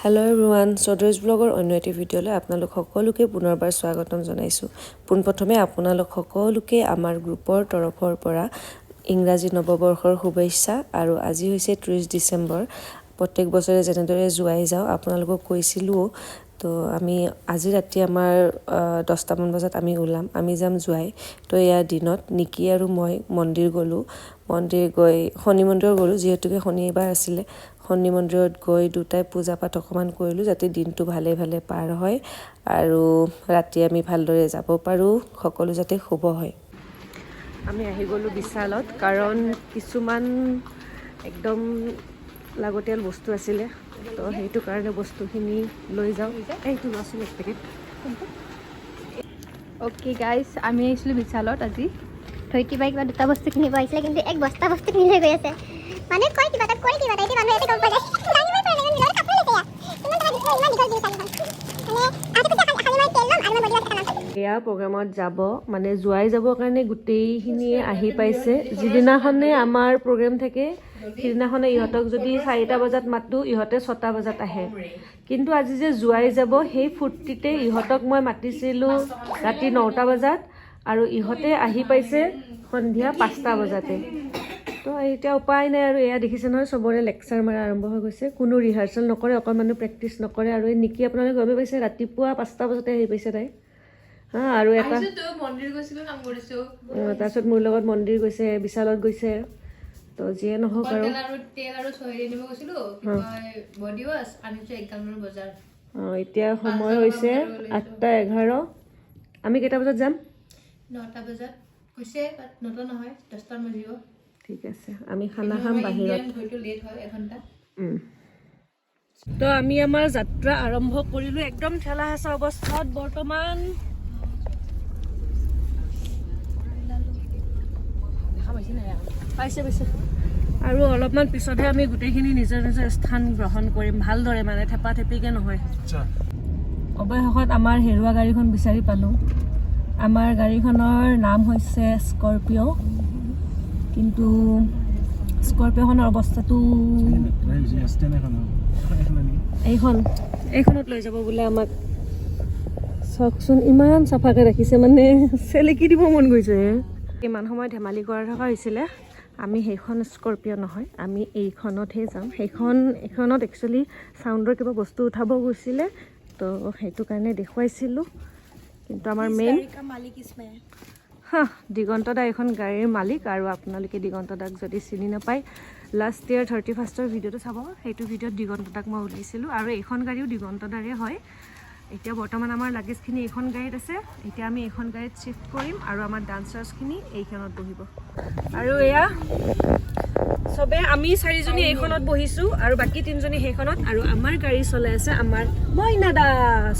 Hello' everyone, চৌধুৰীজ ব্লগৰ অন্য এটি ভিডিঅ'লৈ আপোনালোক সকলোকে পুনৰবাৰ স্বাগতম জনাইছোঁ। পোনপ্ৰথমে আপোনালোক সকলোকে আমাৰ গ্ৰুপৰ তৰফৰ পৰা ইংৰাজী নৱবৰ্ষৰ শুভেচ্ছা। আৰু আজি হৈছে 30 ডিচেম্বৰ। প্ৰত্যেক বছৰে যেনেদৰে জোৱাই যাওঁ, আপোনালোকক কৈছিলোঁও। তো আমি আজি ৰাতি আমাৰ 10টামান বজাত আমি ওলাম, আমি যাম জোৱাই। তো এয়া দিনত নিকি আৰু মই মন্দিৰ গ'লোঁ। মন্দিৰ গৈ শনি মন্দিৰত গ'লোঁ, যিহেতুকে শনিবাৰ আছিলে। শনি মন্দিৰত গৈ দুটাই পূজা পাঠ অকণমান কৰিলোঁ, যাতে দিনটো ভালে ভালে পাৰ হয় আৰু ৰাতি আমি ভালদৰে যাব পাৰোঁ, সকলো যাতে শুভ হয়। আমি আহি গ'লোঁ বিশালত, কাৰণ কিছুমান একদম লাগতিয়াল বস্তু আছিলে। তো সেইটো কাৰণে বস্তুখিনি লৈ যাওঁ। এইটো লোৱাচোন এক পেকেট। অ'কে গাইজ, আমি আহিছিলোঁ বিশালত আজি। ধৰিত্ৰী বাই কিবা দুটা বস্তু কিনিব আহিছিলে, কিন্তু এক বস্তা বস্তু কিনি লৈ গৈ আছে। মানুহে কয় কিবা এটা, কয় কিবা এটা, এতিয়া মানুহে ইয়াতে গম পোৱা যায়। দাঙিবই পৰা নাই, ইমান কাপোৰ লৈছে। ইয়াত কিমান টকা দিছিলে? ইমান দীঘল বিল চাৰিখন। মানে আজি কৈছে খালি মই তেল ল'ম আৰু মই বডি ৱাছ এটা ল'ম। এয়া প্ৰগ্ৰেমত যাব, মানে জোৱাই যাবৰ কাৰণে গোটেইখিনিয়ে আহি পাইছে। যিদিনাখনে আমাৰ প্ৰগ্ৰেম থাকে, সিদিনাখনে ইহঁতক যদি 4টা বজাত মাতোঁ, ইহঁতে 6টা বজাত আহে। কিন্তু আজি যে জোৱাই যাব, সেই ফূৰ্তিতে ইহঁতক মই মাতিছিলোঁ ৰাতি 9টা বজাত আৰু ইহঁতে আহি পাইছে সন্ধিয়া 5টা বজাতে। তো এতিয়া উপায় নাই আৰু। এয়া দেখিছে নহয়, চবৰে লেকচাৰ মাৰা আৰম্ভ হৈ গৈছে। কোনো ৰিহাৰ্চেল নকৰে, অকণমানো প্ৰেক্টিচ নকৰে। আৰু এই নিকি, আপোনালোকে গমেই পাইছে, ৰাতিপুৱা 5টা বজাতে আহি পাইছে তাই। হা, আৰু এটা মন্দিৰ গৈছিলোঁ, কাম কৰিছোঁ। তাৰপিছত মোৰ লগত মন্দিৰ গৈছে, বিশালত গৈছে। তো যিয়ে নহওক আৰু। তেল আৰু চহী আনিব গৈছিলোঁ, কি কয়, বডি ৱাছ আনিছোঁ, এক গালমান বজাৰ। এতিয়া সময় হৈছে 8টা 11। আমি কেইটা বজাত যাম? 9টা বজাত কৈছে, বাট 9টা নহয়, 10টামান বাজিব। ঠিক আছে, আমি খানা খাম বাহিৰত। হয়তো লেট হয় এঘণ্টা। তো আমি আমাৰ যাত্ৰা আৰম্ভ কৰিলোঁ একদম ঠেলা হেঁচা অৱস্থাত বৰ্তমান। পাইছে, পাইছে। আৰু অলপমান পিছতহে আমি গোটেইখিনি নিজৰ নিজৰ স্থান গ্ৰহণ কৰিম ভালদৰে, মানে থেপা থেপিকে নহয়। অৱশেষত আমাৰ হেৰুৱা গাড়ীখন বিচাৰি পালোঁ। আমাৰ গাড়ীখনৰ নাম হৈছে স্কৰপিঅ', কিন্তু স্কৰপিঅ'খনৰ অৱস্থাটো। এইখন, এইখনত লৈ যাব বোলে আমাক। চাওকচোন, ইমান চাফাকৈ ৰাখিছে, মানে চেলেকি দিব মন গৈছে। ইমান সময় ধেমালি কৰা থকা হৈছিলে। আমি সেইখন স্কৰপিঅ' নহয়, আমি এইখনতহে যাম। সেইখন, এইখনত একচুৱেলি চাউণ্ডৰ কিবা বস্তু উঠাব গৈছিলে, তো সেইটো কাৰণে দেখুৱাইছিলোঁ। কিন্তু আমাৰ মেইন হা দিগন্ত দা এইখন গাড়ীৰ মালিক। আৰু আপোনালোকে দিগন্ত দাক যদি চিনি নাপায়, লাষ্ট ইয়েৰ 31ৰ ভিডিঅ'টো চাব। সেইটো ভিডিঅ'ত দিগন্ত দাক মই উলিয়াইছিলোঁ আৰু এইখন গাড়ীও দিগন্ত দাৰে হয়। এতিয়া বৰ্তমান আমাৰ লাগেজখিনি এইখন গাড়ীত আছে। এতিয়া আমি এইখন গাড়ীত শ্বিফ্ট কৰিম আৰু আমাৰ ডান্সাৰ্ছখিনি এইখনত বহিব। আৰু এয়া চবে, আমি চাৰিজনী এইখনত বহিছোঁ আৰু বাকী তিনিজনী সেইখনত। আৰু আমাৰ গাড়ী চলাই আছে আমাৰ মইনা দা,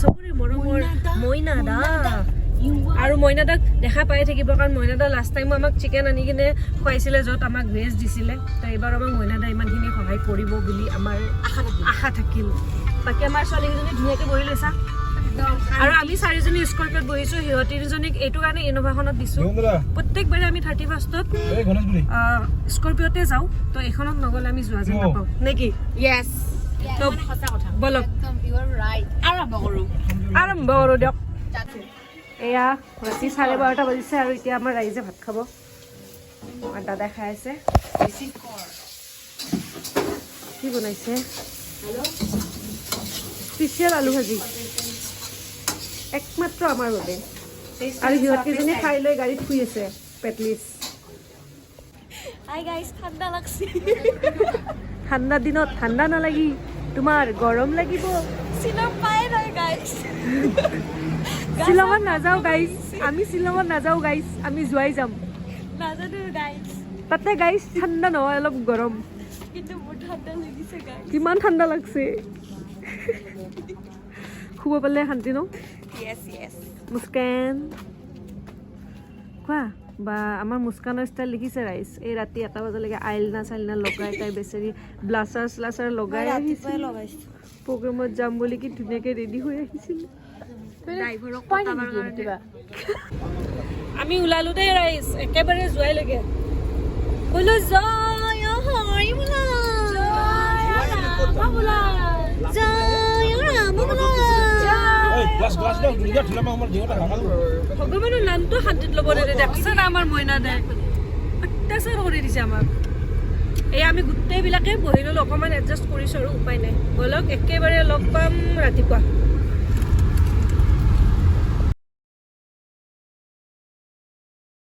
চবৰে মৰমৰ মইনা দা। আৰু মইনা দাক দেখা পাই থাকিব, কাৰণ মইনা দা লাষ্ট টাইমো আমাক চিকেন আনি কিনে খুৱাইছিলে, য'ত আমাক ভেজ দিছিলে। তো এইবাৰ আমাক মইনা দা ইমানখিনি সহায় কৰিব বুলি আমাৰ আশা থাকিল। বাকী আমাৰ ছোৱালীকেইজনী ধুনীয়াকৈ বহি লৈছা আৰু আমি চাৰিজনী স্কৰপিঅ'ত বহিছোঁ। সিহঁত তিনিজনীক এইটো কাৰণে ইন'ভাখনত দিছোঁ। প্ৰত্যেকবাৰে আমি 31ত স্কৰপিঅ'তে যাওঁ, তো এইখনত নগ'লে আমি যোৱা যেন নাপাওঁ, নে কি? য়েছ। তো ব'লক। একদম, you are right. আৰম্ভ কৰোঁ। আৰম্ভ কৰোঁ দিয়ক। এয়া ৰাতি 12:30 বাজিছে আৰু এতিয়া আমাৰ ৰাইজে ভাত খাব। আমাৰ দাদাই খাই আছে। কি বনাইছে? স্পেচিয়েল আলু ভাজি, একমাত্ৰ আমাৰ বাবে। আৰু সিহঁতকেইজনী খাই লৈ গাড়ীত শুই আছে পেটলিছ। হাই গাইস, ঠাণ্ডা লাগছে। ঠাণ্ডা দিনত ঠাণ্ডা নালাগি তোমাৰ গৰম লাগিব। শ্বিলং পাই নাই গাইস। শ্বিলঙত নাযাওঁ গাইজ, আমি শ্বিলঙত নাযাওঁ গাইজ, আমি জোৱাই যাম। নাজানো গাইস। তাতে গাইজ ঠাণ্ডা নহয়, অলপ গৰম। কিন্তু মোৰ ঠাণ্ডা লাগিছে গাইস। কিমান ঠাণ্ডা লাগছে। শুব পালে শান্তি ন? য়েছ। মুস্কান, কোৱা বা। আমাৰ মুস্কানৰ ষ্টাইল দেখিছে ৰাইজ? এই ৰাতি 1টা বজালৈকে আইলনা চাইলনা লগাই, তাই বেচেৰি ব্লাছাৰ শ্লাছাৰ লগাই আহিছিল। লগাইছো। প্ৰগ্ৰেমত যাম বুলি কি ধুনীয়াকৈ ৰেডি হৈ আহিছিল ড্ৰাইভাৰক পতাবৰ কাৰণে। আমি ওলালো দেই ৰাইজ, একেবাৰে জোৱাইলৈকে। বোলো জয় হৰি বোলা, জয় ৰাম বোলা, জয়। ভগৱানৰ নামটো শান্তিত ল'ব নিদিয়ে। দেখছে না, আমাৰ মইনা দে অত্যাচাৰ কৰি দিছে আমাক। এই আমি গোটেইবিলাকে বহি ল'লো, অকণমান এডজাষ্ট কৰিছোঁ আৰু উপায় নাই। ব'লক, একেবাৰে লগ পাম ৰাতিপুৱা।